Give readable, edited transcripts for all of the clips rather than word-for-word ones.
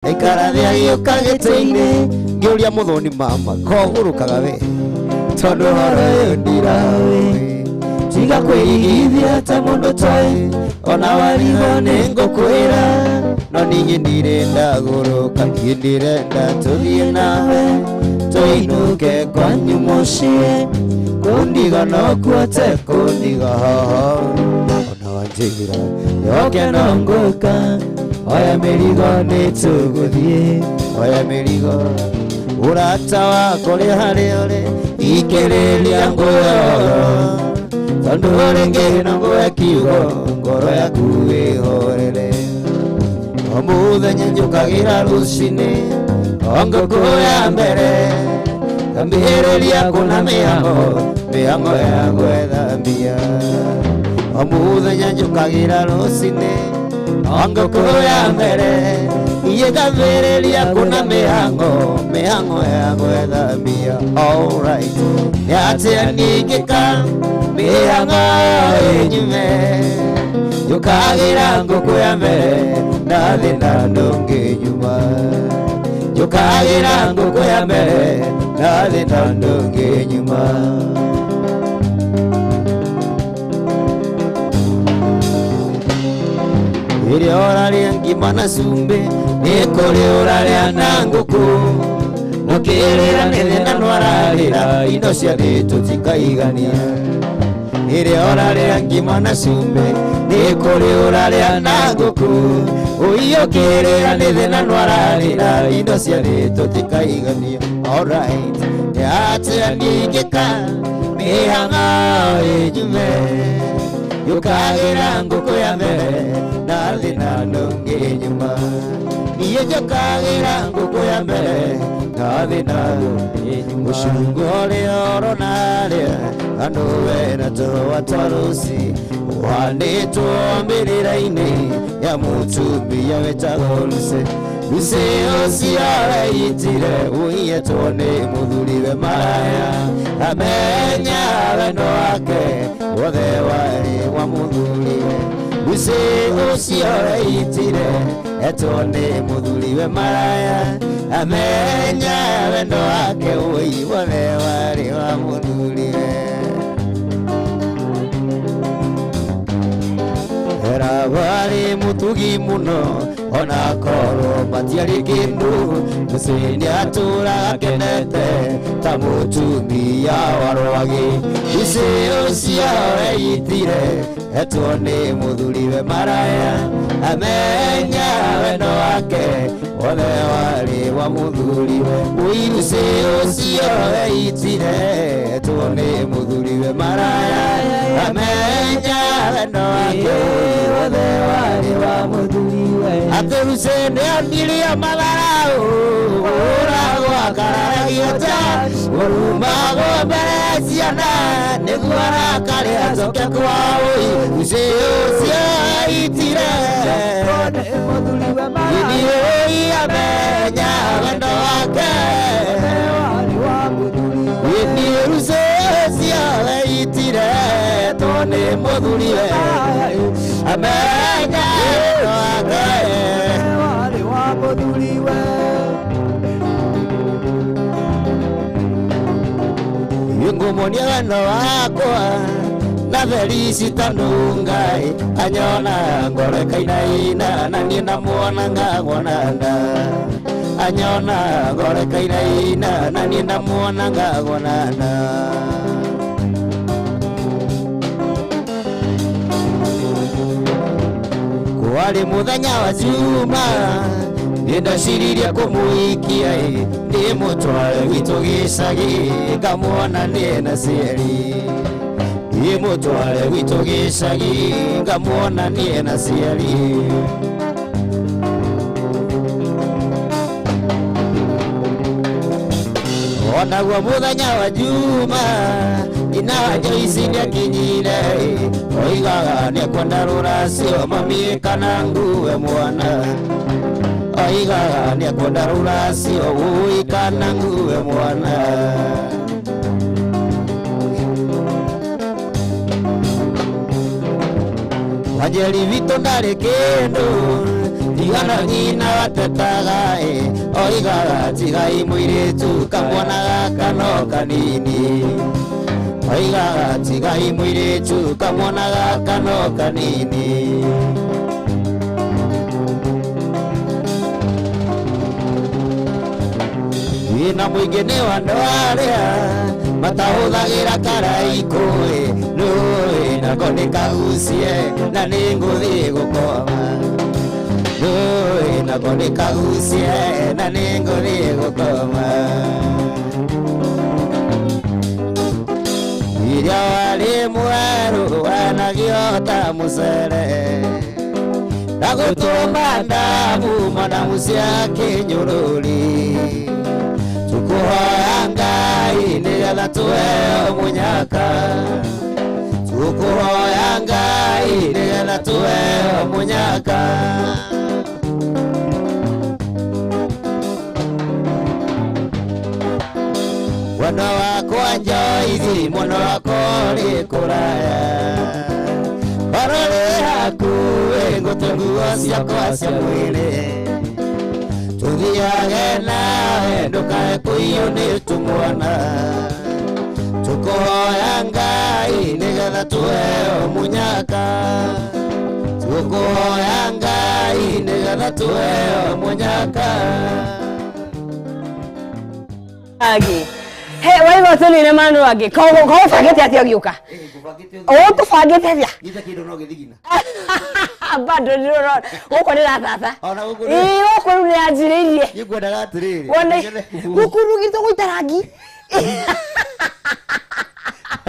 Aikara thĩ agĩũka gĩtĩ-inĩ, ngĩũria mũthoni mama kogũrũkaga we, tondũ horo ũyũ ndiraũĩ. Tiga kwĩigithia ta mũndũ toĩ, ona warigwo nĩ ngũkwĩra, no niĩ ndirĩ ndagũrũka, niĩ ndĩrenda tũthiĩ nawe tũinũke kwanyu mũciĩ, kũndiga no kuote kũndiga haha, ona wanjĩra yoke no ngũka, oya mĩrigo nĩ tũgũthiĩ, oya mĩrigo ũrata wakwa ũrĩ harĩa ũrĩ, ikĩrĩria ngũyoro, tondũ rĩngĩ no ngũhe kiugo ngoro yaku ĩhorere. O mũthenya njũkagĩra rũcinĩ, o ngũkũ ya mbere, ngambĩrĩria kũna mĩhang'o, mĩhang'o ya gwetha mbia. O mũthenya njũkagĩra rũcinĩ, o ngũkũ ya mbere, niĩ ngambĩrĩria kũna mĩhang'o, mĩhang'o ya gwetha mbia. Alright, nĩ atĩa ningĩka mĩhang'o ĩnyume, njũkagĩra ngũkũ ya mbere, na thĩna ndũngĩnyuma, njũkagĩra ngũkũ ya mbere, na thĩna ndũngĩnyuma. Ĩrĩa ũrarĩa ngima na cumbĩ, nĩ kũrĩ ũrarĩa na ngũkũ, mũkĩrĩra nĩ thĩna nwararĩra, indo cia thĩ tũtikaigania. Ĩrĩa ũrarĩa ngima na cumbĩ, nĩ kũrĩ ũrarĩa na ngũkũ, ũiyũkĩrĩra nĩ thĩna nwararĩra, indo cia thĩ tũtikaigania. Alright, nĩ atĩa ningĩka mĩhang'o ĩnjume, njũkagĩra ngũkũ ya mbere, na thĩna ndũngĩnyuma, niĩ njũkagĩra ngũkũ ya mbere, na thĩna ndũngĩnyuma. Mũcungo ũrĩa ũrona rĩa andũ wena tũhũa twa rũci, ũhandĩtwo mbĩrĩra-inĩ ya mũtumia wĩtagwo Lucy. Lucy ũcio areitire ũiyĩtwo nĩ mũthuriwe maraya, amenya wendo wake wothe warĩ wa mũthuriwe. Lucy ũcio areitire etwo nĩ mũthuriwe maraya, amenya wendo wake ũi wothe warĩ wa mũthuriwe. Erawarĩ mũtugi mũno, ona korwo matiarĩ kĩndũ, mũciĩ nĩatũraga akenete ta mũtumia wa rwagĩ. Lucy ũcio eitire etwo nĩ mũthuriwe maraya, amenya wendo wake wothe warĩ wa mũthuriwe. Ũi Lucy ũcio eitire etwo nĩ mũthuriwe maraya, amenya wendo wake wothe warĩ wa mũthuriwe. Atĩ Lucy nĩonirio matharau, ũragwo akararagio ta ũrumagwo mbere ya ciana, nĩguo arakare acoke kwao. Lucy ũcio eitire Nĩ mũthuriwe maraya, Niĩ amenya wendo wake, warĩ wa mũthuriwe. Niĩ Lucy ũcio eitire etwo nĩ mũthuriwe, amenya wendo wake. Warĩ wa mũthuriwe. Ngũmuonia wendo wakwa na Felicita Nungai, anyona ngoro ĩkainaina, na niĩ ndamuona ngagwona nda, anyona ngoro ĩkainaina, na niĩ ndamuona ngagwona nda. Kwarĩ mũthenya wa Juma, nĩndaciririe kũmũikia ĩ, ndĩmũtware gwitũ gĩcagi ngamuonanie na cieri, ndĩmũtware gwitũ gĩcagi ngamuonanie na cieri. Onaguo mũthenya wa Juma, nyina wa Joyce nĩakinyire, oigaga nĩekwenda rũracio mami kana ngue mwana, oigaga nĩekwenda rũracio ũi kana ngue mwana. Wanjeri witũ ndarĩ kĩndũ, Ndigana nyina watetaga oigaga tigai mũirĩtu kamwana gaka no kanini oigaga tigai mũirĩtu kamwana gaka no kanini na mũingĩ nĩ wa andũ arĩa matahũthagĩra karaikũ nũĩ nako nĩ kagucie na nĩ ngũthiĩ gũkoma nũĩ nako nĩ kagucie na nĩ ngũthiĩ gũkoma iria warĩ mwerũ wanagio ta mũcere na gũtũma ndamu madamu cia kĩnyũrũri tukuhoya Ngai nĩgetha tũheo mũnyaka tukuhoya Ngai nĩgetha tũheo mũnyaka mwana wakwa Joyce mwana wakwa ũrĩ kũraya korwo rĩ hakuhĩ ngũtue nguo ciakwa cia mwĩrĩ tuthiage nawe ndukae kũiywo nĩ tũmwana tukuhoya Ngai nĩgetha tũheo mũnyaka tukuhoya Ngai nĩgetha tũheo mũnyaka agi he waigua tũnine Manu Rwangĩ ko ũbangĩte atĩa ũgĩũka ũtũbangĩte atĩa gita kĩndũ no gĩthigina bado ndĩrona gũkũ nĩ rathatha Ona gũkũ ĩĩ gũkũ rĩu nĩanjĩrĩirie niĩ ngwendaga atĩrĩrĩ wone gũkũ rugĩtwo gũita rangi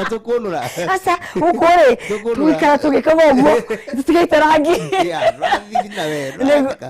tũkũnũra aca gũkũ rĩ Tũkũnũra. tũgũikara tũgĩkoma ũguo tũtigaita rangi rathigina we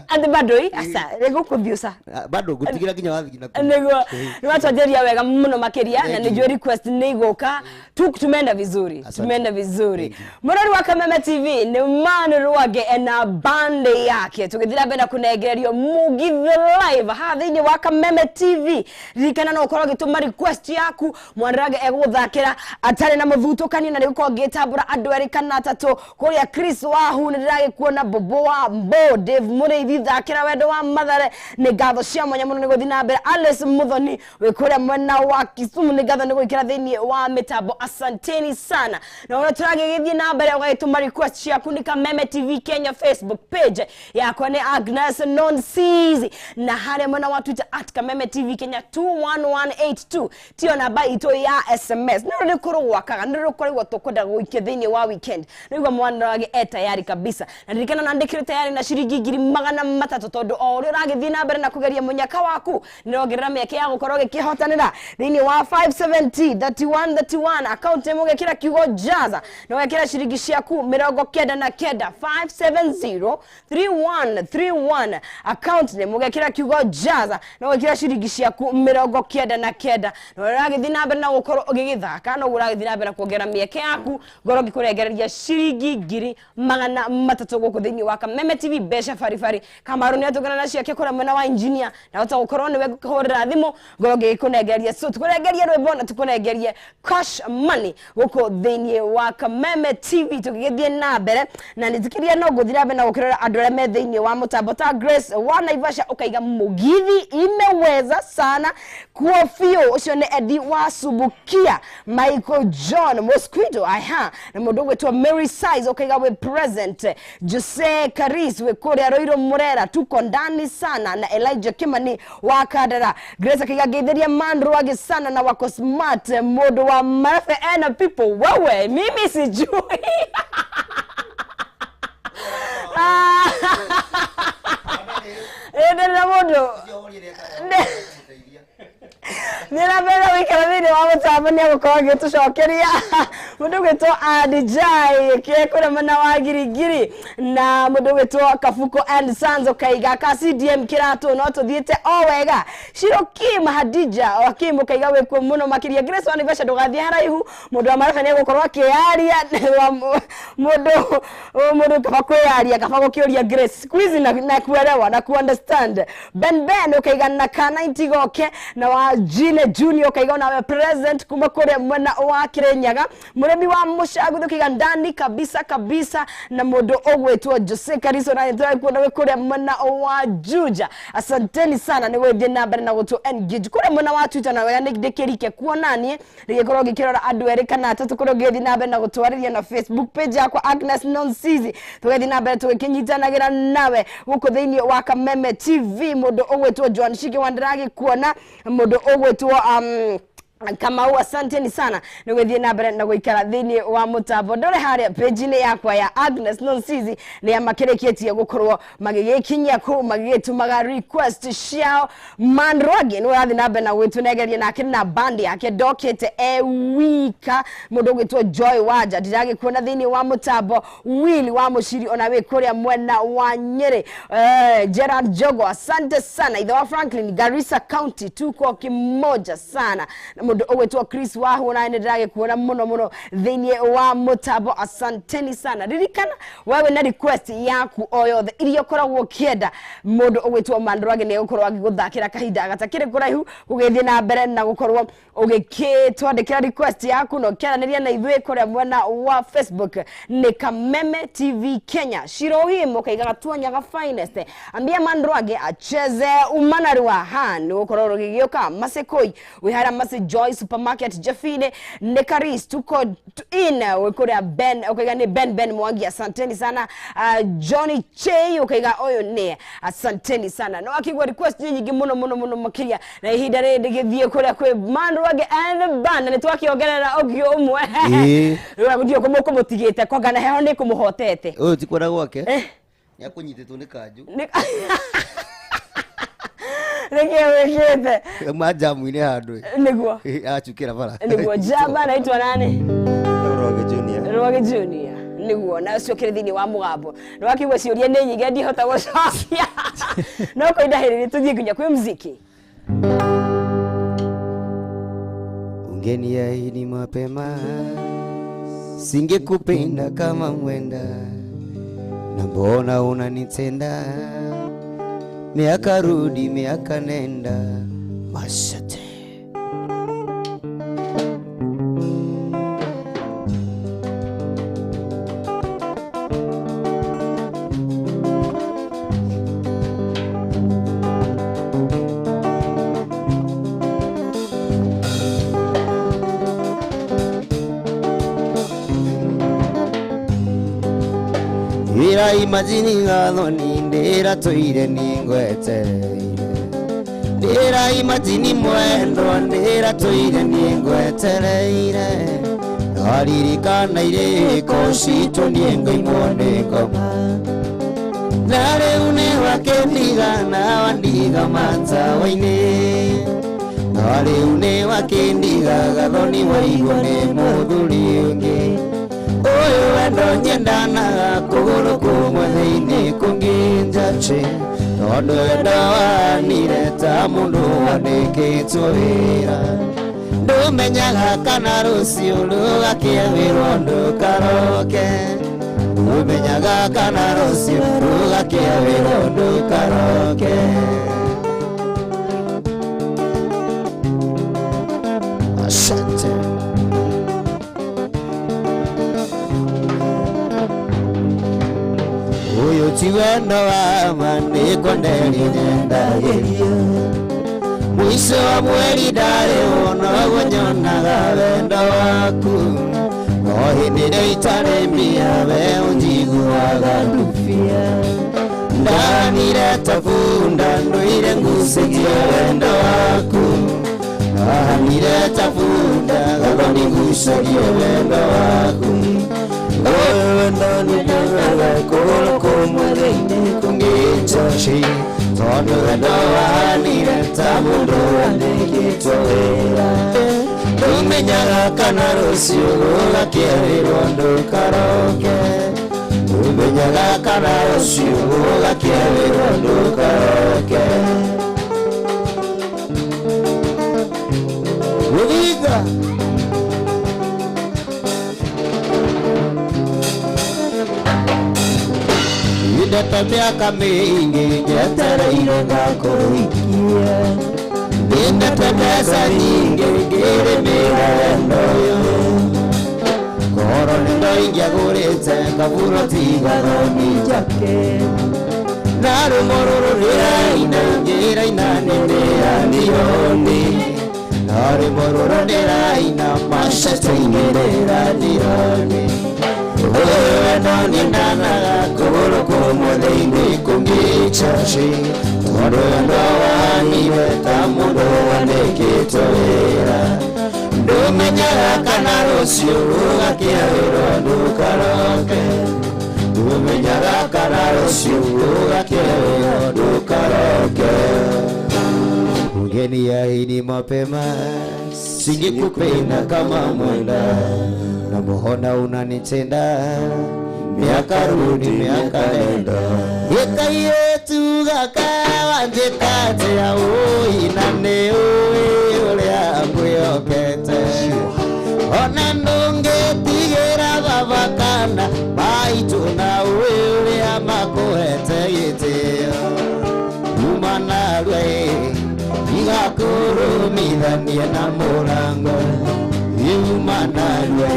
atĩ bado ĩ aca nĩgũkũthiĩ ũca bado ngũtigĩra nginya wathigina kũu. niguo niwatwanjĩria wega muno makiria na Thank you. nijue request nĩ igũka tu tumeenda vizuri Asante. tumeenda vizuri Thank you. mũrori wa Kameme TV nĩ Manu Rwangĩ na bande yake tũgĩthiĩ na mbere na kũnengererio Mũgithi Live haha thĩinĩ wa Kameme TV ririkana no ũkorwo ũgĩtũma request yaku Manu Rwangĩ egũgũthakĩra atarĩ na mũthutũkanio na nĩ gũkorwo ngĩtambũra andũ erĩ kana atatũ kũrĩa Chris Wahu nĩ ndĩragĩkuona Bobo wa Mbo Dave Mũrĩithi thakĩra wendo wa Mathare nĩ ngatho cia mwanya mũno nĩ gũthiĩ na mbere Alice Muthoni wĩ kũrĩa mwena wa Kisumu nĩ ngatho nĩ gwĩkĩra thĩinĩ wa mĩtambo asanteni sana na ũrĩa tũragĩgĩthiĩ na mbere ũgagĩtũma request ciaku nĩ Kameme TV Kenya Facebook page yakwa nĩ Agnes Nonsizi na harĩa mwena wa Twitter at Kameme TV Kenya 21182 tiyo namba itũ ya SMS nĩ rũrĩ kũrũgwakaga nĩ rũkoragwo tũkwenda gũikia thĩinĩ wa weekend nĩguo mwana wage e tayari kabisa na ririkana nandĩkĩre tayari na ciringi 300,000 tondũ o ũrĩa ũragĩthiĩ na mbere na kũgeria mũnyaka waku nĩrongerera mĩeke ya gũkorwo ũgĩkĩhotanĩra thĩinĩ wa 570 31 31 akaunti ĩmwe ũgekĩra kiugo jaza na ũgekĩra ciringi ciaku 99 570 3131 akaunti nĩ mũgekĩra kiugo jaza na ũgekĩra ciringi ciaku 99 na ũrĩa ũragĩthiĩ na mbere na gũkorwo ũgĩgĩthaka noguo ũragĩthiĩ na mbere na kuongerera mĩeke yaku ngorwo ngĩkũrengereria ciringi 300,000 gũkũ thĩinĩ wa Kameme TV mbeca baribari Kamaru nĩ atũngana na ciake kũrĩa mwena wa engineer na hota gũkorwo nĩwe ngũkũhũrĩra thimũ ngorwo ngĩgĩkũnengeria so tũkũrengerie rwĩmbo na tũkũnengerie cash money gũkũ thĩinĩ wa Kameme TV tũgĩgĩthiĩ na mbere na nĩtĩkĩria no ngũthiĩ na mbere na gũkĩrora andũ arĩa me thĩinĩ wa mũtambo ta Grace wa Naivasha ũkaiga mũgithi imeweza sana kuo biũ ũcio nĩ Eddie wa Subukia Michael John Mosquito aha na mũndũ ũgwĩtwo Mary Size ũkaiga we present Jose Karis wĩ kũrĩa Ruiru Murera tuko ndani sana na Elijah Kimani wa Kandara Grace akaiga ngeithĩria Manu Rwangĩ sana na wako smart mũndũ wa Marefe ena people wewe mimi sijui ndĩrĩ mũndũ nĩrambere gũikara thĩinĩ wa mũtambo nĩ egũkorwo agĩtũcokeria mũndũ ũgwĩtwo Adijai kĩkũrĩa mwena wa Giringiri na mũndũ ũgwĩtwo Kabuko and Sons ũkaiga ka CDM kĩratũ no tũthiĩte o wega Shirokim Hadija Wakim ũkaiga wĩkuo mũno makĩria Grace wa Naivasha ndũgathiĩ haraihu mũndũ wa Maraba nĩ egũkorwo akĩyaria mũndũ kaba kwĩyaria kaba gũkĩũria Grace siku hizi na kuelewa na kuunderstand Ben Ben ũkaiga na ka 90 goke na wa Gine Junior ũkaiga onawe present kuma kũrĩa mwena wa Kirinyaga mũrĩithi Mũrĩmi wa mũcagũthi ũkĩiga ndani kabisa kabisa na mũndũ ũgwĩtwo Jose Kariso na nĩtũrakuona wĩ kũrĩa mwena wa Juja. Asanteni sana nĩ gũthiĩ na mbere na gũtũ engage kũrĩa mwena wa Twitter na wega nĩ ndĩkĩrike kuonanie rĩgĩkorwo ngĩkĩrora andũ erĩ kana atatũ kũrĩa ũngĩthiĩ na mbere na gũtwarĩria na Facebook page yakwa Agnes Nonsizi, tũgathiĩ na mbere tũgĩkĩnyitanagĩra nawe gũkũ thĩinĩ wa Kameme TV. Mũndũ ũgwĩtwo Joan Shike Wandiragi kuona mũndũ ũgwĩtwo Kamau, asanteni sana nĩ gũthiĩ na mbere na gũikara thĩinĩ wa mũtambo. Ndore harĩa page-inĩ yakwa ya Agnes Nonsizi nĩ makĩrĩkĩtie gũkorwo magĩgĩkinyia kũu magĩgĩtũmaga request ciao. Mandrogi nĩ ũrathiĩ na mbere na gwĩtũnegeria nake na band yake ndokĩte e wika. Mũndũ ũgwĩtwo Joy Wanja ndiragĩkuona thĩinĩ wa mũtambo. Willy wa Mũciri ona wĩ kũrĩa mwena wa Nyĩrĩ. Gerard Jogo, asante sana. Ithe wa Franklin, Garissa County, tuko kimoja sana. Na mũndũ ũgwĩtwo Chris Wahu na nĩ ndĩragĩkuona mũno mũno thĩinĩ wa mũtambo, asanteni sana. Ririkana wewe na request yaku o yothe iria ũkoragwo ũkĩenda, mũndũ ũgwĩtwo Mandrwage nĩ egũkorwo agĩgũthakĩra kahinda gatakĩrĩ kũraihu gũgĩthiĩ na mbere na gũkorwo ũgĩkĩtwandĩkĩra request yaku na ũkĩaranĩria na ithuĩ kũrĩa mwena wa Facebook nĩ Kameme TV Kenya. Shirohim ũkaiga gatuanyaga finest, ambia Mandrwage acheze umanarua ha nĩ gũkorwo rũgĩgĩũka. Masekoi wĩ harĩa Masi Joy Supermarket Jeffine nĩ Karis tuko in wĩ kũrĩa Ben ũkaiga nĩ Ben Ben Mwangi, asanteni sana. Johnny Chei ũkaiga ũyũ nĩ asanteni sana. No akigwa request nyingi muno muno muno makiria na ihinda rĩrĩ ndĩgĩthiĩ kũrĩa kwĩ Mandrwage and the band na nĩtwakĩongerera ũngĩ ũmwe. Ĩĩ. Rĩu gũtirĩ kũmũtigĩte kwanga na heho nĩ kũmũhotete. Ũyũ ti kwenda gwake, nĩ akũnyitĩtwo nĩ kanjũ. Nĩkĩ wĩkĩte? Auma njamu-inĩ handũ. Nĩguo. Acukĩra bara. Nĩguo jamba anaitwa nani? Rwage Junior. Rwage Junior nĩguo na ũcio ũkĩrĩ thĩinĩ wa mũgambo nĩ wakĩigua ciũria nĩ nyingĩ ndihota gũcokia no kwa ihinda rĩrĩ tũthiĩ nginya kwĩ mziki. Ungeniahidi mapema singekupenda kama mwenda, na mbona unanitenda? Miaka rudi miaka nenda, mashate. Ira imagine gathoni ndira toire ningwetereire, ndira imagine mwendo ndira toire ningwetereire, ndaririkana irĩko citũ niĩ ngaimwo nĩ ngoma, na rĩu nĩ wakĩndiga na wandiga matawa-inĩ, na rĩu nĩ wakĩndiga gathoni waigwo nĩ mũthuri ũngĩ. Ũyũ wendo nyendanaga kũgũrũ kũmwe thĩinĩ kũngĩ njache, tondũ wendo wanire ta mũndũ wandĩkĩtwo wĩra, ndũmenyaga kana rũciũ rũgakĩawĩrwo ndũkaroke, ndũmenyaga kana rũciũ rũgakĩawĩrwo ndũkaroke. Asante. Ũyũ ti wendo wa ma nĩ kwenderio nyendagĩrio, mũico wa mweri ndarĩhwo noguo nyonaga wendo waku, no hĩndĩ ĩrĩa itarĩ mbia we ũnjiguaga ndubia, ndahanire ta bunda ndũire ngucĩtie wendo waku, ndahanire ta bunda gathoni ngucagie wendo waku. Wendo nĩ kũgũrũ kũmwe thĩinĩ kũngĩ njoci, tondũ wendo wahanire ta mũndũ wandĩkĩtwo wĩra, ndũmenyaga kana rũciũ gũgakĩarĩrwo ndũkaroke, ndũmenyaga kana rũciũ gũgakĩarĩrwo ndũkaroke. Rũthinga. Ndete mĩaka mĩingĩ njetereire ngakũhikia, ndĩndete mbeca nyingĩ ngĩrĩmĩra wendo ũyũ, Ingĩagũrĩte kaburoti gathoni njake na rũmo rũrũ ndĩraina ngĩraina nĩndĩranironi na rũmo rũrũ ndĩraina macete-inĩ ndĩranironi wewe nonindanaga kũgũrũ kũmwe thĩinĩ kũngĩ caci tondũ wendo waniwe ta mũndũ wandĩkĩtwo wĩra ndũmenyaga kana rũciũ gũgakĩa wĩra ndũkaroke ndũmenyaga kana rũciũ gũgakĩa wĩra ndũkaroke ungeniahidi mapema singekupenda kama mwenda na mbona unanitenda miaka rudi miaka nenda ikayetu gakawanjĩkatia ũi na nĩ ũĩ ũrĩa ngwĩhokete ona ndũngĩtigĩra baba kana maitũ na ũĩ ũrĩa makũhete gĩtĩo uma narua igakũrũmithania na mũrango yuma narua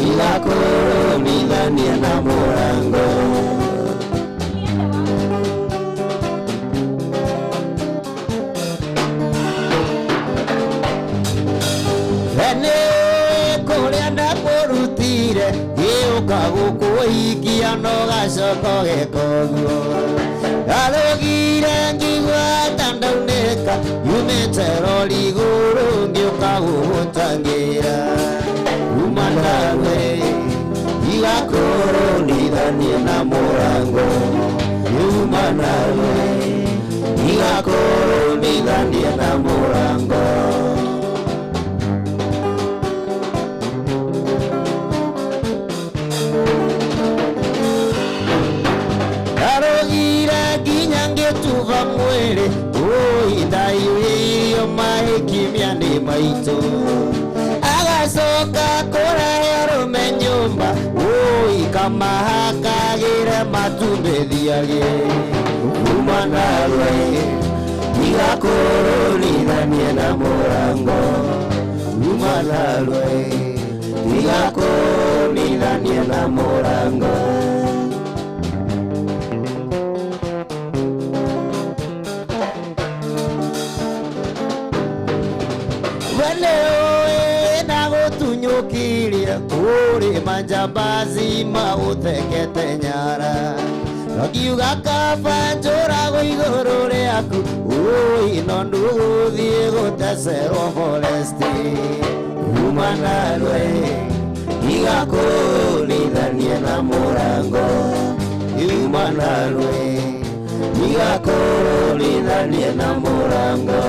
igakũrũmithania na mũrango Ene kũrĩa ndakũrutire gĩũka gũkũhikia no gacoka ũgeka ũguo ndarũgire ngigua ta ndaunĩka yumĩte rori igũrũ ngĩũka gũgũtangĩra uma nawe igakũrũmithania na mũrango yuma nawe igakũrũmithania na mũrango Ndarũgire nginya ngĩtuba mwĩrĩ ũi ndaiyũirio mahĩkimia nĩ maitũ agacoka kũrehe arũme nyũmba ũi kamahakagĩre matumbĩ thiagĩ uma narua igakũrũmithania na mũrango uma narua igakũrũmithania na mũrango Ndagũtunyũkirie kũrĩ manjambazi magũthekete nyara no ngiuga kaba njũragwo igũrũ rĩaku ũi no ndũgũthiĩ gũtecerwo foresti uma narua igakũrũmithania na mũrango uma narua igakũrũmithania na mũrango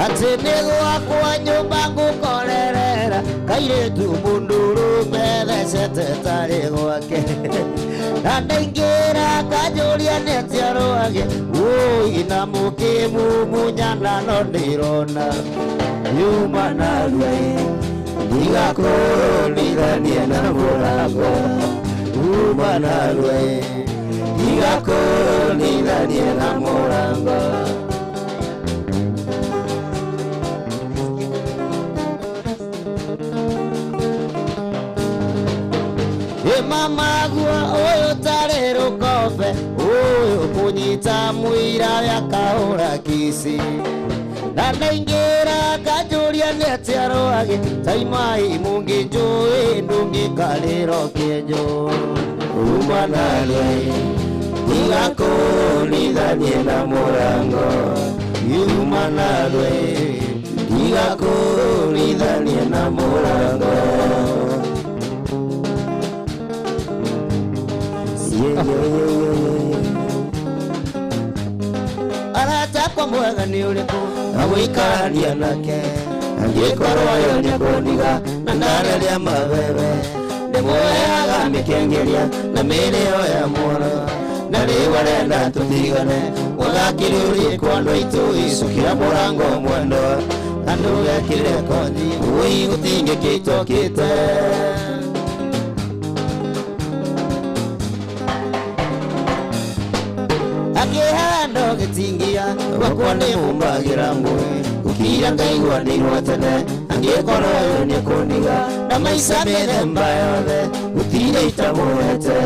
atĩ nĩ gwakwa nyũmba ngũkorerera kairĩtu mũndũrũme thecete tarĩ gwake na ndaingĩra kanjũria nĩ atĩa rwage ũi na mũkĩmumunyana no ndĩrona yuma narua igakũrũmithania na mũrango uma narua igakũrũmithania na mũrango Mama guo ũyũ tarĩ rũkombe ũyũ kũnyita mũira akahũra kici na ndaingĩra kanjũria nĩ atĩa rwagĩ taimai mũngĩnjũĩ ndũngĩkarĩro kĩenjo uma narua igakũrũmithania na mũrango uma narua igakũrũmithania na mũrango Arata akwa mwega nĩ ũrĩkũ na gũikarania nake angĩkorwo yo nĩekũndiga na ndarĩria mabebe ndĩmuoyaga mĩkengeria na mĩrĩo ya muoro na rĩu arenda tũtigane gũthakĩrĩrie kwa andũ aitũ icukĩra mũrango mwendo andũ gekĩrĩre kothi ũi gũtingĩkĩtokĩte Akĩhanda gĩtingia Gwakwa nĩ humbagĩra ngũĩ Gũkira ngaigua ndĩirwo tene Angĩkorwo ũyũ nĩ kũndiga Na maica mĩthemba yothe Gũtirĩ itamũhete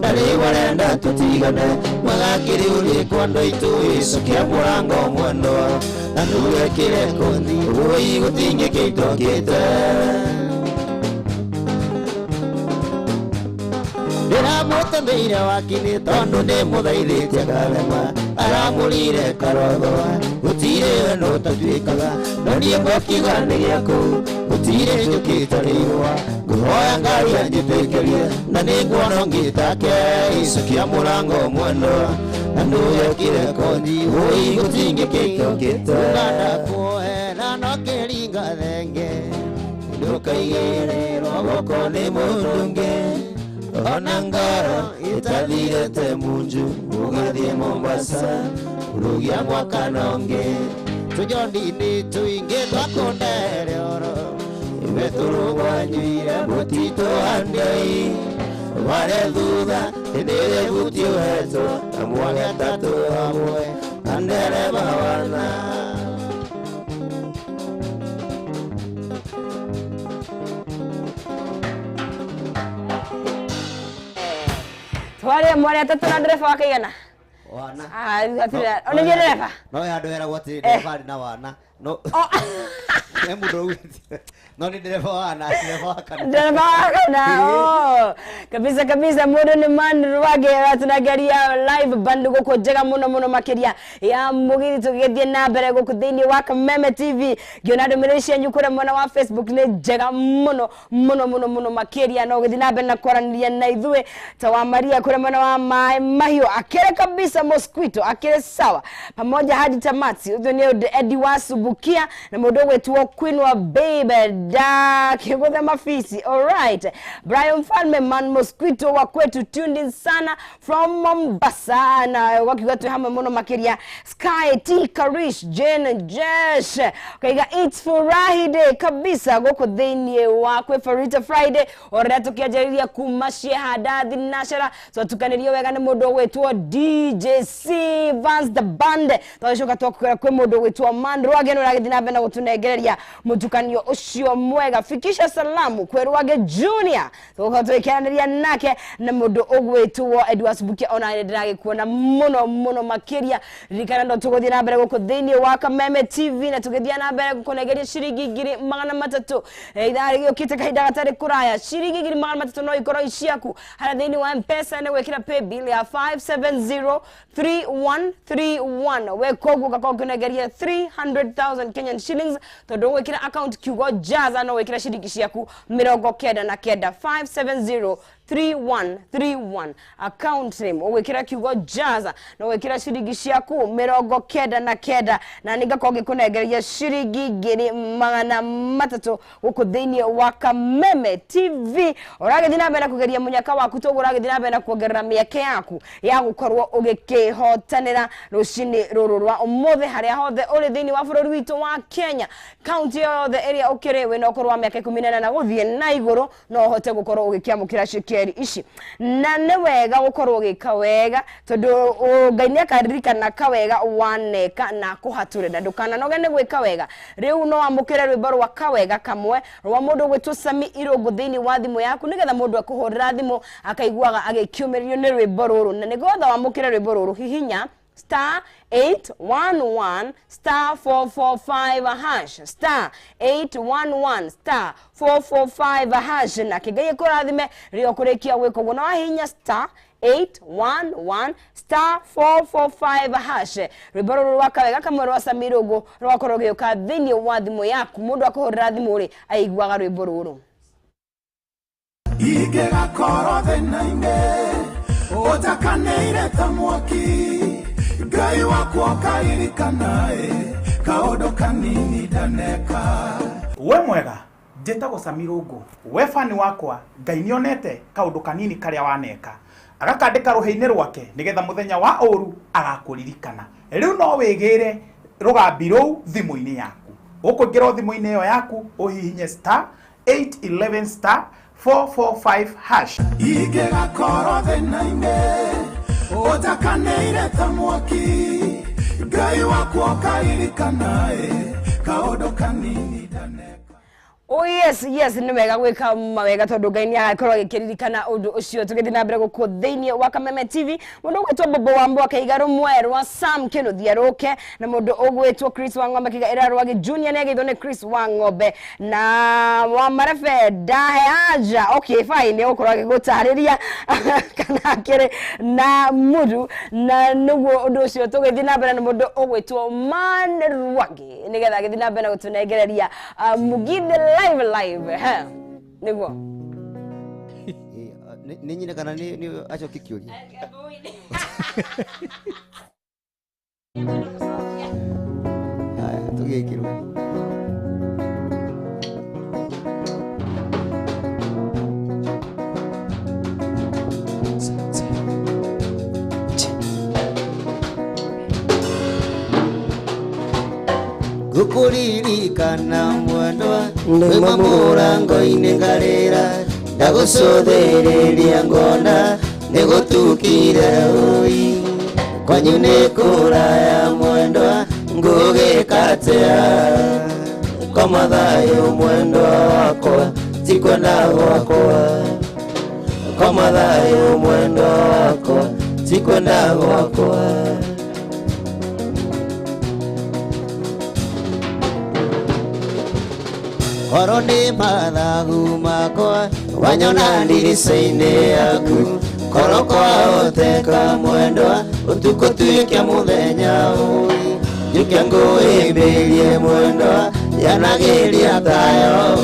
Na rĩu arenda tũtigane Mwagakĩrĩ ũrĩkwa andũ aitũ Ĩcokia mũrango mwendwa Na ndũgekĩre kothi Ũĩ gũtingĩkĩitũkĩte Ndĩramũtũmĩire wakini tondũ nĩmũthaithĩtie ngarema aramũrire karotho gũtirĩ wendo ũtatuĩkaga no niĩ ngũkiuga nĩ gĩaku gũtirĩ njũkĩ ĩtarĩ ihũa ngũhoya Ngai anjĩtĩkĩrie na nĩnguona ũngĩtake icokia mũrango mwendwa na ndũgekĩre kothi ũi gũtingĩkĩitũkĩte ndakuohera no kĩringa thenge ndũkaigĩrĩrwo guoko nĩ mũndũ ũngĩ ona ngoro itathirĩte munju ũgathiĩ Mombasa ũrũgia mwaka na ũngĩ tũjondi-inĩ tũingĩ twakũndere oro ithuĩ tũrũgwanyuire mũtitũ andioi warĩ thutha hĩndĩ ĩrĩa ibuti ũhetwo na mwarĩ atatũ hamwe na ndereba wana. Tware mware atatu na ndereba wa kaigana Wana. Ah, atira onye ndereba No handũ heragwo atĩ ndereba arĩ na wana no he mũndũ augĩte no nĩ ndereba wana ndereba wa kana ndereba wa kana oh kabisa kabisa mũndũ nĩ man Rwage tunageria live band gũkũ njega mũno mũno makĩria ya mũgithi tũgĩthiĩ na mbere gũkũ thĩinĩ wa Kameme TV ngĩona ndũmĩrĩri cianyu kũrĩa mwena wa Facebook nĩ njega mũno mũno mũno mũno makĩria no gũthiĩ na mbere na kwaranĩria na ithuĩ ta wa Maria kũrĩa mwena wa Maĩ Mahiũ akĩrĩ kabisa mosquito akĩrĩ sawa pamoja hadi tamati ũcio nĩ Eddie wa Subukia na mũndũ ũgwĩtwo Queen wa Babe da kĩgũtha mafisi. All right, Brian Mfalme man mosquito wa kwetu tuned in sana from Mombasa na wakiuga twĩ hamwe mũno makĩria. Sky T Karish Jane Jesh kaiga it's Furahi day kabisa gũkũ thĩinĩ wa kwĩ Farita Friday orĩa tũkĩanjĩrĩria kuma ciehanda thinacera twatukanĩrio wega nĩ mũndũ ũgwĩtwo DJ C Vance the band twagĩcoka twakwĩra kwĩ mũndũ ũgwĩtwo Man Rwage nĩ ũragĩthiĩ na mbere na gũtũnengereria mũtukanio ũcio mwega. Fikisha salamu kwĩ Rwage Junior tũgũkorwo tũgĩkeranĩria nake na mũndũ ũgwĩtwo Edward Subukia ona nĩ ndĩragĩkuona mũno mũno makĩria. Ririkana no tũgũthiĩ na mbere gũkũ thĩinĩ wa Kameme TV na tũgĩthiĩ na mbere gũkũnengeria ciringi 300,000 ithaa rĩgĩũkĩte kahinda gatarĩ kũraya ciringi 300,000 no ikorwo i ciaku harĩa thĩinĩ wa M-Pesa nĩ gwĩkĩra paybill ya 5703131 we koguo ũgakorwo ũkĩnengeria 300,000 Kenyan shillings tondũ ũgwĩkĩra account kiugo jaza no wĩkĩre ciringi ciaku 99 5703131 account name ũgwĩkĩra kiugo jaza na ũgwĩkĩra ciringi ciaku 99 na nĩngakorwo ngĩkũnengeria ciringi 300,000 gũkũ thĩinĩ wa Kameme TV ũragĩthiĩ na mbere na kũgeria mũnyaka waku toguo ũragĩthiĩ na mbere na kuongerera mĩeke yaku ya gũkorwo ũgĩkĩhotanĩra rũcinĩ rũrũ rwa ũmũthĩ harĩa hothe ũrĩ thĩinĩ wa bũrũri witũ wa Kenya kaunti yothe ĩrĩa ũkĩrĩ wĩna ũkũrũ wa mĩaka 18 na gũthiĩ na igũrũ no ũhote gũkorwo ũgĩkĩamũkĩra cekeri ici na nĩ wega gũkorwo ũgĩka wega tondũ Ngai nĩ akaririkana kawega waneka na akũhatũre na ndũkananoge nĩ gwĩka wega. Rĩu no wamũkĩre rwĩmbo rwa kawega kamwe rwa mũndũ ũgwĩtwo Sami Irũngũ thĩinĩ wa thimũ yaku nĩgetha mũndũ akũhũrĩra thimũ akaiguaga agĩkiũmĩrĩrio nĩ rwĩmbo rũrũ na nĩgetha wamũkĩre rwĩmbo rũrũ hihinya star 811 star 445 hash star 811 star 445 hash na kĩngai kũrathime rĩo kũrĩkia gwĩka ũguo na wahihinya star 811 star 445 hash rwĩmbo rũrũ rwa kawega kamwe rwa Sami Irũngũ rwakorwo rũgĩũka thĩinĩ wa thimũ yaku mũndũ akũhũrĩra thimũ rĩ aiguaga rwĩmbo rũrũ ingĩgakorwo thĩna-inĩ ũtakanĩire ta mwaki Ngai wakwa ũkaririkana kaũndũ kanini ndaneka. We mwega njĩtagwo Sami Irũngũ we fani wakwa Ngai nĩonete kaũndũ kanini karĩa waneka agakandĩka rũhĩ-inĩ rwake nĩgetha mũthenya wa ũru agakũririkana. Rĩu no wĩgĩre rũgambi rũu thimũ-inĩ yaku ũkũingĩra thimũ-inĩ ĩyo yaku ũhihinye star 811 star 445 hash. Ingĩgakorwo thĩna-inĩ ũtakanĩire ta mwaki Ngai wakwa ũkaririkana kaũndũ kanini ndaneka. Oh yes, yes, nĩ wega gwĩka mawega tondũ Ngai nĩ agakorwo agĩkĩririkana ũndũ ũcio. Tũgĩthiĩ na mbere gũkũ thĩinĩ wa Kameme TV, mũndũ ũgwĩtwo Bobo wa Mbwa akaiga rũmwe rwa Sam Kĩnuthia rũke, na mũndũ ũgwĩtwo Chris wa Ng'ombe akaiga ĩra Rwagĩ Junior nĩ ageithwo nĩ Chris wa Ng'ombe na wa Marebe ndahe anja. Okay, fine, nĩ egũkorwo agĩgũtarĩria kana akĩrĩ na mũru, na nĩguo ũndũ ũcio. Tũgĩthiĩ na mbere na mũndũ ũgwĩtwo Man Rwagĩ nĩgetha agĩthiĩ na mbere na gũtũnengereria Mugithi live live he nĩguo. Nĩ nyine kana nĩ acokie kĩũria? Haya, tũgĩkĩrwo. Ngũkũririkana mwendwa wĩma mũrango-inĩ ngarĩra, ndagũcũthĩrĩria ngona nĩgũtukire ũi, kwanyu nĩ kũraya mwendwa ngũgĩka atĩa, koma thayũ mwendwa wakwa ti kwenda gwakwa, koma thayũ mwendwa wakwa ti kwenda gwakwa. Korwo nĩ mathagu makwa wanyona ndirica-inĩ yaku, korwo kwahoteka mwendwa ũtukũ tuĩke mũthenya ũi, njũke ngũhĩmbĩrie mwendwa yanagĩria tayo,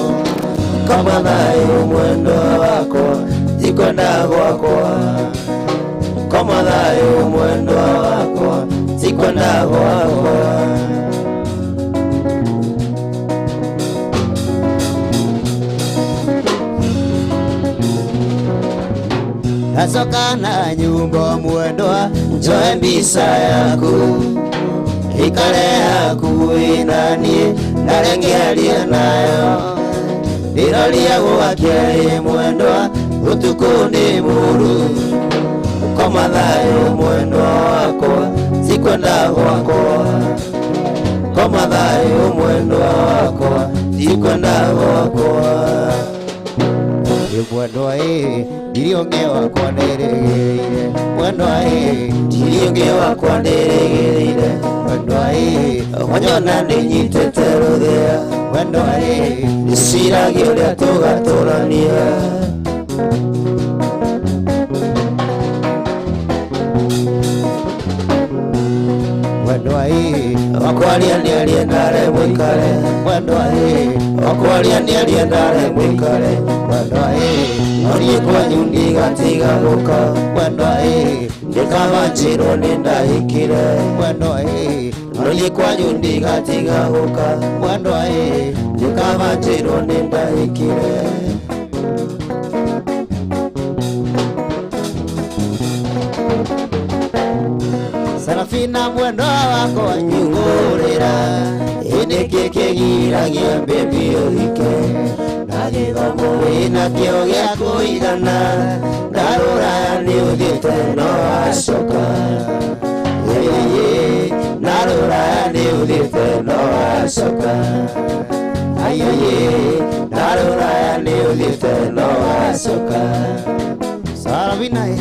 koma thayũ mwendwa wakwa ti kwenda gwakwa, koma thayũ mwendwa wakwa ti kwenda gwakwa. Ndacoka na nyumba mwendwa njoe mbica yaku, ikare hakuhĩ na niĩ ndarengeria nayo, ndĩroria gwakĩarĩ mwendwa ũtukũ nĩ mũru, koma thayũ mwendwa wakwa ti kwenda gwakwa, koma thayũ mwendwa wakwa ti kwenda gwakwa. Mwendwa ĩ ndiri ũngĩ wakwa ndĩrĩgĩrĩire, mwendwa ĩ ndiri ũngĩ wakwa ndĩrĩgĩrĩire, mwendwa ĩ wanyona nĩnyitĩte rũthĩa, mwendwa ĩ ndĩciragia ũrĩa tũgatũrania. Mwendwa ĩ wakwaria nĩarie ndare mũikare, mwendwa ĩ wakwaria nĩarie ndare mũikare, mwendwa ĩ noniĩ kwanyu ndigatiga gũka, mwendwa ĩ ndĩkaba njĩrwo nĩ ndahikire, mwendwa ĩ noniĩ kwanyu ndigatiga gũka, mwendwa ĩ ndĩkaba njĩrwo nĩ ndahikire. Sarafina mwendwa wakwa nyugũrĩra, ĩnĩkĩ kĩgiragia mbĩmbi ũhike, na gĩthomo wĩnakĩo gĩa kũigana, ndarũraya nĩ ũthiĩte no wacoka, ĩĩ ndarũraya nĩ ũthiĩte no wacoka, aiĩ ndarũraya nĩ ũthiĩte no wacoka. Sarafina ĩ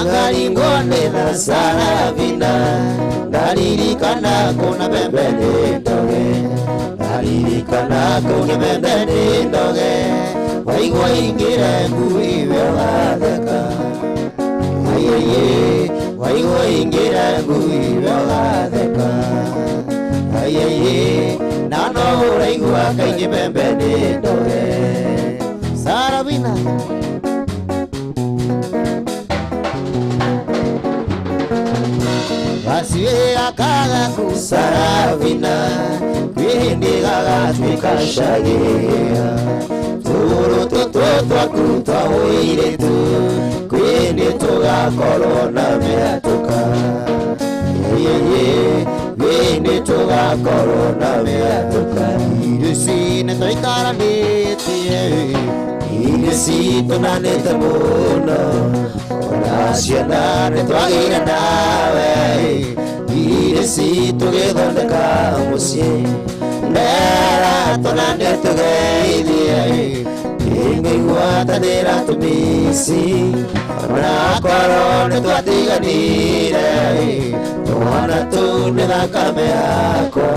Ngaringone Sarafina, ndaririkana kuna bembe nĩ ndoge, ndaririkana kuna bembe nĩ ndoge, waigua ingĩre ngui we watheka, aiĩ waigua ingĩre ngui we watheka, aiĩ na no ũraigua kaingĩ bembe nĩ ndoge. Sarafina. Basiwĩra kagaku Sarafina, kwĩ hĩndĩ gagatuĩka cagĩra, tũgũrũ tũtũ twaku twa ũirĩtu, kwĩ hĩndĩ tũgakorwo na mĩatũka, ĩĩ kwĩ hĩndĩ tũgakorwo na mĩatũka. Irio ici nĩtũikaranĩtie, Irĩ citunanĩte mũno ona ciana nĩtwagĩire nawe irĩ citũgĩthondeka mũciĩ ndera tũnane tũgeithie ingĩgwatanĩra tũmici ona korwo nĩtwatiganire twana tũu nĩ thakame yakwa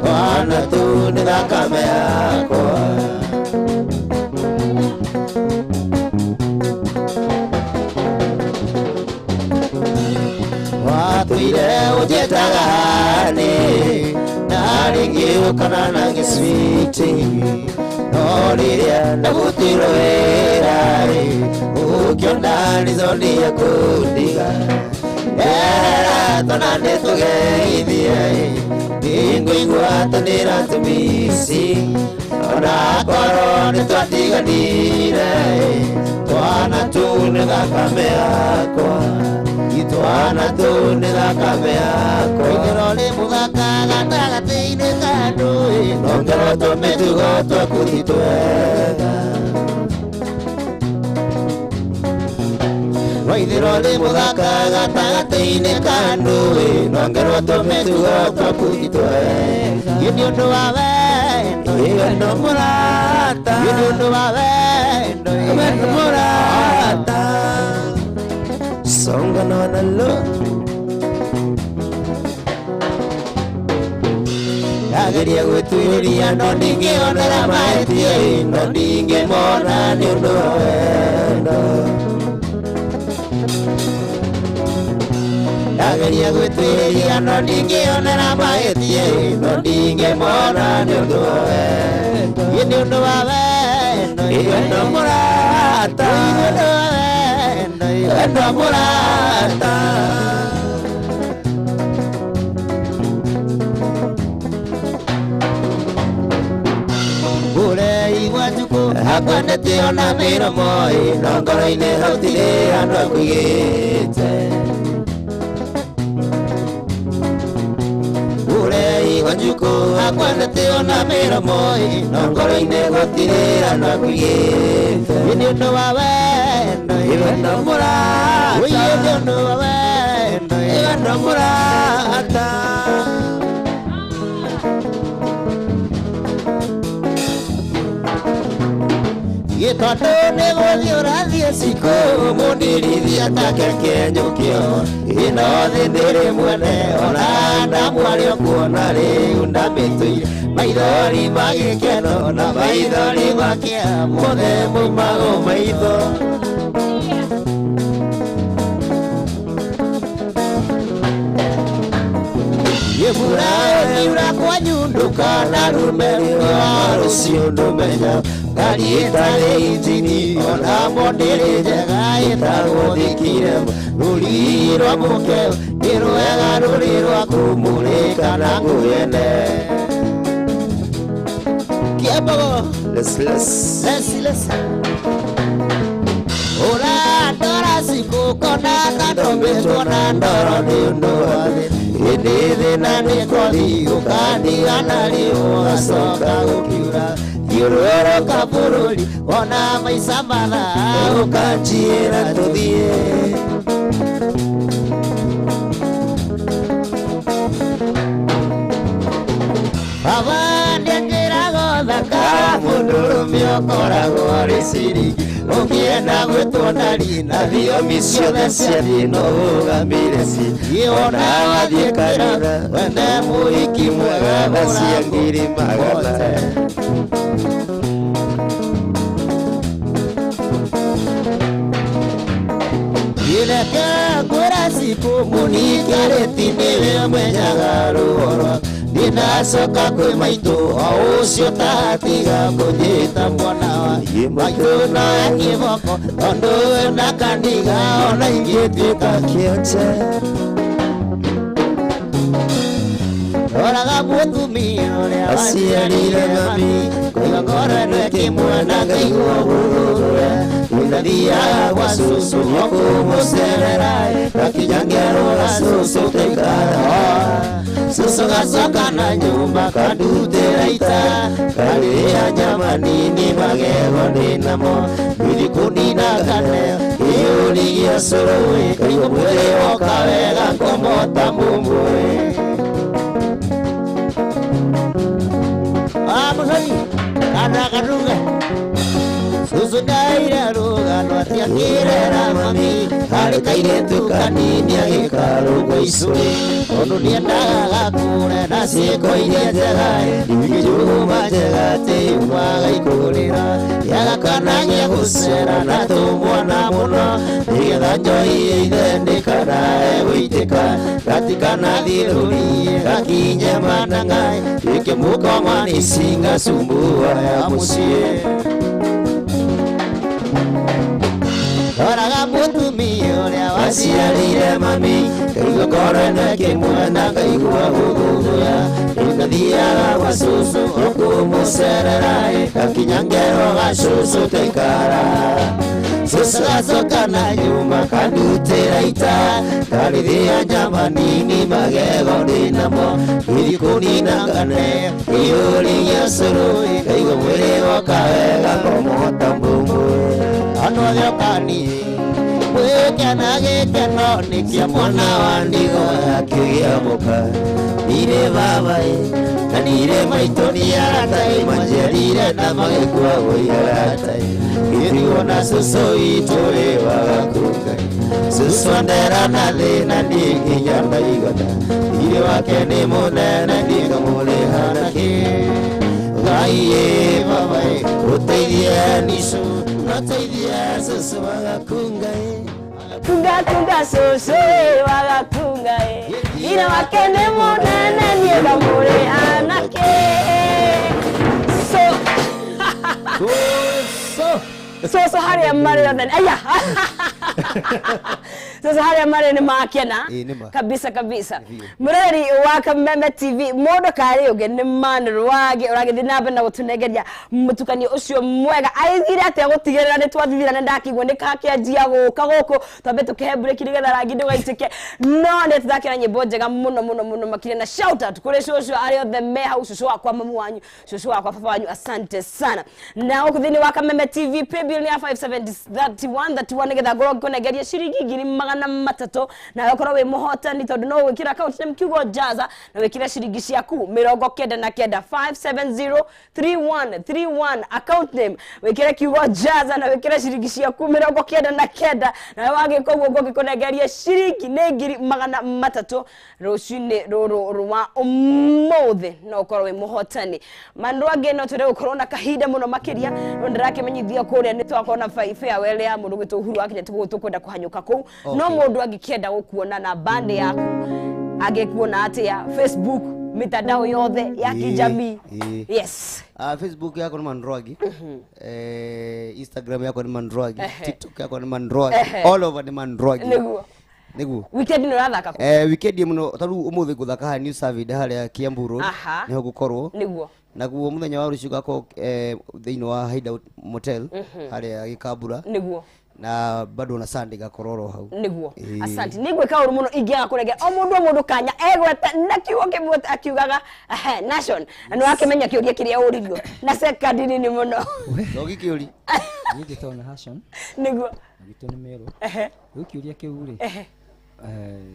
twana tũu nĩ thakame yakwa. Watũire ũnjĩtaga nĩ na rĩngĩ ũkana na gĩcwiti no rĩrĩa ndabutirwo wĩra ũkĩona rizoni ya kũndiga era twana nĩtũgeithie nĩngũigwatanĩra tũmici ona korwo nĩtwatiganire twana tũu nĩ thakame yakwa itwana tũu nĩ thakame yakwa. Ithero nĩ mũthaka gatagatĩ-inĩ ka andũ nongerwo tũmĩtugo twaku ti twega. Waithero nĩ mũthaka gatagatĩ-inĩ ka andũ nongerwo tũmĩtugo twaku ti twega. Ĩ nĩ ũndũ wa wendo, ĩ wendo mũrata, ĩ nĩ ũndũ wa wendo, ĩ wendo mũrata. Songa na wanalo Ndageria gwĩtuĩria no ndingĩonera mahĩtia no ndingĩmona nĩ ũndũ wa wendo. Ndageria gwĩtuĩria no ndingĩonera mahĩtia no ndingĩmona nĩ ũndũ wa wendo. Ĩ nĩ ũndũ wa wendo, ĩ wendo mũrata, ĩ nĩ ũndũ wa wendo, ĩ wendo mũrata. Akwendete ona mĩromo no ngoro-inĩ hatirĩ handũ akuigĩte. Ũreigua njukũ akwendete ona mĩromo no ngoro-inĩ gũtirĩ handũ akuigĩte. Ĩ nĩ ũndũ wa wendo, ĩ wendo mũrata, ĩ nĩ ũndũ wa wendo, ĩ wendo mũrata. Gĩtondũ nĩ gũthiĩ ũrathiĩ cikũ mũndirithia ta kekenyũkio ĩno thĩ ndĩrĩ mwene ona ndamwarĩ ũkuona rĩu ndamĩtũire maithori ma gĩkeno na maithori ma kĩeha mothe maumagwo maitho. Mbura ĩkiura kwanyu ndũkanarume rũa rũciũ ndũmenya ngari ĩtarĩ injini ona ndĩrĩ njega ĩtagwo thikire rũri rwa mũke nĩ rwega rũrĩ rwa kũmũrĩka na ngũyene. Kĩambogo Les les les les ũrandora cikũ kona ta ndombĩtwo na ndoro nĩ ũndũ wa thĩ hĩndĩ thĩna nĩ kothi ũkandiga na riũ ũgacoka gũkiura thiũrũrũka bũrũri ona maica mathaa ũkanjĩra tũthiĩ. Baba nĩanjĩraga ũthaka mũndũrũme ũkoragwo arĩ ciringi ũkĩenda gwĩtwo ndari na thiomi ciothe cia thĩ no ũgamire ci ona wathiĩ kanitha wende mũhiki mwega na cia ngiri magana. Ireke ngwĩra cikũ mũnikarĩti nĩwe ũmenyaga ruo rwa ndinacoka kwĩ maitũ o ũcio tatiga kũnjĩta mwana wa maitũ noe kĩboko tondũ ndakandiga ona ingĩtuĩka Kĩonje roraga mũtumia ũrĩa aciarire mami kũiga ngoro ĩno ĩkĩmuona ngaigua gũthũrũre ndathiaga gwa cũcũ kũmũcerera ngakinya ngerũra cũcũ tũikara cũcũ gacoka na nyũmba kandutĩra ita Ngarĩrĩa nyama nini magego ndĩnamo Ngĩthiĩ kũnina kane Kĩyũrigia cũrũ Ngaigua mwĩrĩ woka wega ngomota mũmũĩ Ah, mũcori kana karuga Susu ndaire rũgano atĩ akĩrera mami harĩ kairĩtu kanini agĩkarũgwo icũrĩ tondũ nĩendaga gakũre na ciĩko iria njega ingĩjũgũma njega atĩ yumaga ikũrĩra yagakanagia gũcera na tũmwana mũno nĩgetha njohi ithe ndĩkanae gũitĩka gatikanathiĩ rũriĩ gakinye manang'aĩ ĩkĩmũkoma nĩ cinga cumbua ya mũciĩ Roraga mũtumia ũrĩa waciarire mami ngaigua ngoro ĩno ĩkĩmwenda ngaigua gũthũthũya ndathiaga gwa cũcũ o kũmũcerera ngakinya ngerwo ga cũcũ taikara cũcũ gacoka na nyuma kandutĩra ita ngarĩthĩa nyama nini magego ndĩnamo ngĩthiĩ kũnina ngane kĩyũrigia cũrũ ngaigua mwĩrĩ woka wega ngomota mbũmbũ Ano thĩokani gwĩkena gĩkeno nĩ kĩa mwana wa ndigo akĩgĩa mũka nirĩ baba ĩ na nirĩ maitũ nĩ arata ĩ manjiarire na magĩkua gũigarata ĩ gĩtigwo na cũcũ witũ ĩ wagakunga cũcũ andera na thĩna niĩ nginya ndaigana thirĩ wake nĩ mũnene niĩ ngamũrĩha nakĩ Ngai ĩ baba ĩ ũteithie nicũ noteithie cũcũ wagakunga ĩ Kunga kunga cũcũ ĩ wagakunga ĩ Ina wake nĩ mũnene niĩ ngamũrĩha nakĩ So Cũcũ harĩa marĩ othe aya Cũcũ harĩa marĩ nĩ makena Ĩ, nĩ ma. kabisa kabisa mũrori wa Kameme TV mũndũ karĩ ũngĩ nĩ Man Rwage ũragĩthiĩ na mbere na gũtũnengeria mũtukanio ũcio mwega aigire atĩa gũtigĩrĩra nĩ twathithira na ndakigua nĩ kakĩanjia gũka gũkũ twambe tũkĩhe breki nĩgetha rangi ndũgaitĩke no nĩ tũthakĩra nyĩmbo njega mũno mũno mũno makĩria na shout out kũrĩ cũcũ arĩa othe me hau cũcũ wakwa mamu wanyu cũcũ wakwa baba wanyu asante sana na gũkũ thĩinĩ wa Kameme TV paybill nĩ ya 5731 31 nĩgetha ngorwo ngĩkũnengeria ciringi 300 na ũkorwo wĩ mũhotani tondũ no gwĩkĩra account name kiugo jaza na wĩkĩre ciringi ciaku 99 5703131 account name wĩkĩre kiugo jaza na wĩkĩre ciringi ciaku 99 nawe wagĩka ũguo ngũgĩkũnengeria ciringi nĩ 300 rũcinĩ rũrũ rwa ũmũthĩ no ũkorwo wĩ mũhotani mandũ angĩ no twende gũkorwo na kahinda mũno makĩria no ndĩrakĩmenyithia kũrĩa nĩ twakorwo na farewell ya mũndũ gwĩtwo Uhuru wa Kenyatta koguo tũkwenda kũhanyũka kũu no mũndũ angĩkĩenda gũkuona na band yaku angĩkuona atĩa Facebook mitandao yothe ya kijamii ĩ. yes Ah, Facebook yako ni Mandrogi. Instagram yako ni Mandrogi. TikTok yako ni Mandrogi. All over ni Mandrogi. Nĩguo. Nĩguo. weekend nĩ ũrathaka kũ Weekend muno taru umuthi nguthaka haha New Savid haria Kiambu Road Aha. niho ngukorwo nĩguo naguo muthenya wa rucio ngakorwo thiini wa Hideout Motel haria Gikambura nĩguo na bado na Sunday ngakorwo oro hau nĩguo Ĩĩ. asante nĩ ngwĩka ũru mũno ingĩaga kũrengera o mũndũ o mũndũ kanya egweta na kiugo kĩmwe akiugaga ehe nation na nĩ wakĩmenya kĩũria kĩrĩa ũririo na second nini mũno Rogi kĩũri Niĩ njĩtagwo na Hashon nĩguo na gwitũ nĩ Meru ehe rĩu kĩũria kĩu rĩ ehe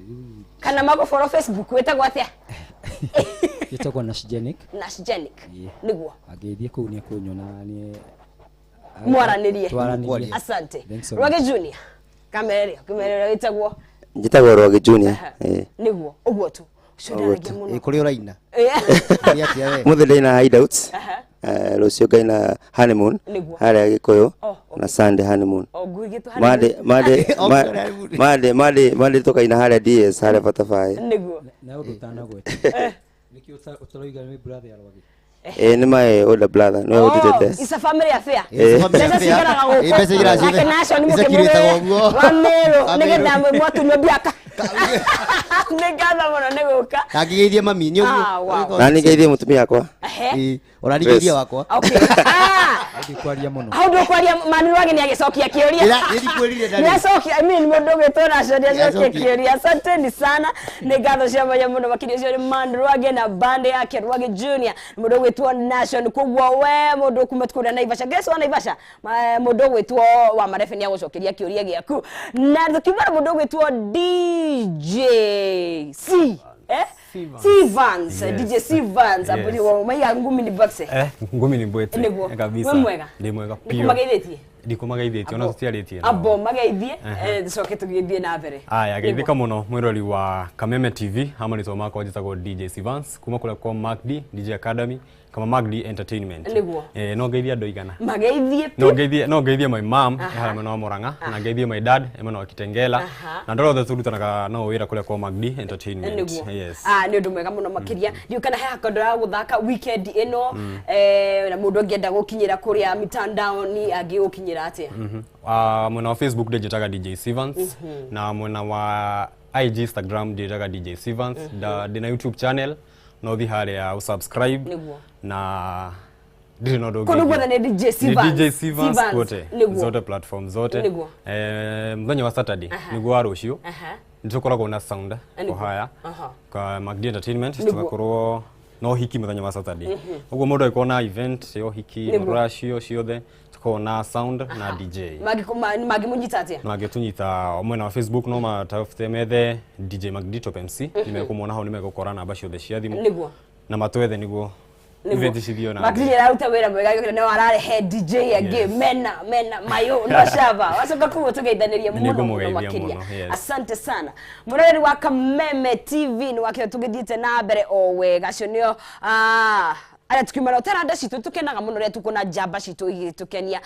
rĩu kana magũboro Facebook wĩtagwo atĩa gĩtagwo Nashgenic Nashgenic Ĩĩ. nĩguo angĩthiĩ kũu nĩ ekũnyona nĩ mwaranĩrie twaranĩrie asante Thanks so Rwage Junior kamera ĩrĩa kĩmera ĩrĩa wĩtagwo njĩtagwo Rwage Junior Ehe. ĩĩ. nĩguo ũguo tu ũcio Ũguo ndaragia tu. mũno Ĩ, kũrĩa ũraina Ĩĩ. Nĩ atĩa we Mũthĩ ndaina Hideout Aha. Rũciũ ngaina honeymoon Nĩguo. harĩa Gĩkũyũ Oh, okay. na Sunday honeymoon O ngũigĩtwo Monday Monday Option honeymoon. Monday Monday Monday tũkaina harĩa DS harĩa Batabaĩ nĩguo na ũndũ ũtanagweta nĩkĩo ũtarauga nĩ brother ya Rwage ĩĩ nĩ my older brother nĩwe Oh, ũndutĩte it's a family affair. It's a family Mbeca affair. cikaraga gũkũ. Ĩ, mbeca ikaraga ciothe. Nake Nation Ica mũkĩmũgĩre kirĩtagwo ũguo. wa Meru Wa nĩgetha Meru. mwatunywo mbiaka. Nĩ ngatho mũno nĩ gũka. Na ngĩgeithie mami nĩ Ah, wow. na nĩ ngeithie mũtumia wakwa Ehe. Ona nĩngeithie Grace. wakwa Okay. Ah, Ndikwaria mũno. Hau ndũkwaria Manu Rwage nĩ agĩcokia kĩũria. Nĩndikwĩrire ndarĩ. Nĩacokia, I mean, mũndũ ũgwĩtwo Nation nĩacokia Nĩacokia. kĩũria. Asanteni sana, nĩ ngatho cia mwanya mũno makĩria. Ũcio nĩ Manu Rwage na band yake Rwage Junior, mũndũ ũgwĩtwo Nation. Koguo we mũndũ kuma kũrĩa Naivasha, Grace wa Naivasha, mũndũ ũgwĩtwo wa Marebe nĩ agũcokeria kĩũria gĩaku. Na tũkiuma na mũndũ ũgwĩtwo DJ C, eh? Stevens. Yes. DJ Stevens. Yes. Yes. Maiga ngumi ni boxe. Eh, ngumi ni mbwete. Nĩguo. Kabisa. Wĩ mwega? Ndĩ mwega piũ. Nĩkũmageithĩtie? Ndikũmageithĩtie, ona tũtiarĩtie nao. Abo mageithie, tucoke tũgĩthiĩ na mbere. Aya, geithĩka mũno mwĩrori wa Kameme TV, hamwe nĩ makwa njĩtagwo DJ Sivans kuma kũrĩa kwa Macd DJ Academy kama Macd Entertainment. Nĩguo. Eh, no ngeithie andũ igana? Mageithie. No ngeithie my mom harĩa mwena wa Murang'a, na ngeithie my dad mwena wa Kitengela, na andũ arĩa othe tũrutanaga nao wĩra kũrĩa kwa Macd Entertainment. Nĩguo. Yes. Ah, nĩ ũndũ mwega mũno makĩria. Ndiũ kana he hakondo ya gũthaka weekend ĩno, na mũndũ angĩenda gũkinyĩra kũrĩa mitandaoni angĩgũkinyĩra atĩa? Mwena wa Facebook ndĩnjĩtaga DJ Sivans, na mwena wa IG, Instagram ndĩtaga DJ Sivans. Ndĩna YouTube channel, no thi harĩa usubscribe. Na ndirĩ na ũndũ ũngĩ. Kũndũ guothe nĩ DJ Ni Sivans. DJ Sivans Sivans, kote. Zote platform zote. Mũthenya wa Saturday, nĩguo wa rũciũ, nĩtũkoragwo na sound kũhaya kwa Macd Entertainment. Tũgakorwo no hiki mũthenya wa Saturday ũguo, mũndũ angĩkorwo na event ya ũhiki, rũracio ciothe, tũkoragwo na sound na DJ. Mangĩmũnyita atĩa? Na angĩtũnyita mwena wa Facebook, no matafute methe DJ Macd Top MC, nĩmekũmwona hau, nĩmegũkora namba ciothe cia thimũ na matwethe nĩguo event cithio na Macd mbere. araruta wĩra mwega, no ararehe DJ angĩ mena mena mayo no shaba wacoka kuo tũgeithanĩria mũno mũno Nĩngũmũgeithia makĩria. mũno, yes. Asante sana mũroreri wa Kameme TV, nĩ wakĩo tũgĩthiĩte na mbere o wega. Acio nĩo arĩa tukiuma na taranda citũ, tũkenaga mũno rĩrĩa tukuona njamba citũ igĩtũkenia.